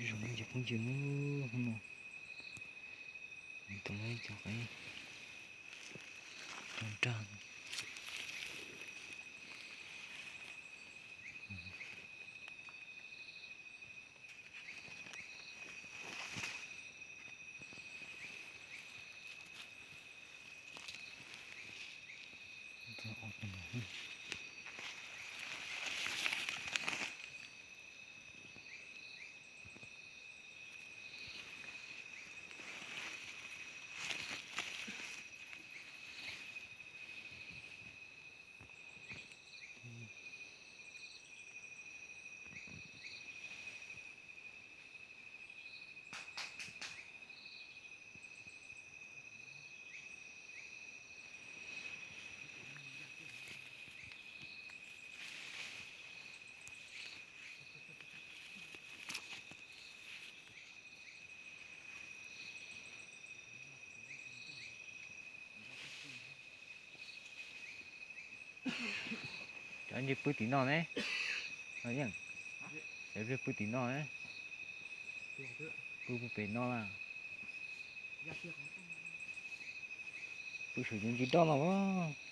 Zoo no cov phooj ywg, hnub no tau cov qaib rog nrag. Cov ntsis pw tim no ne. Yeej, cov pw tim no ne. Pw pem no las. Pw saum cov ntsis doj no as.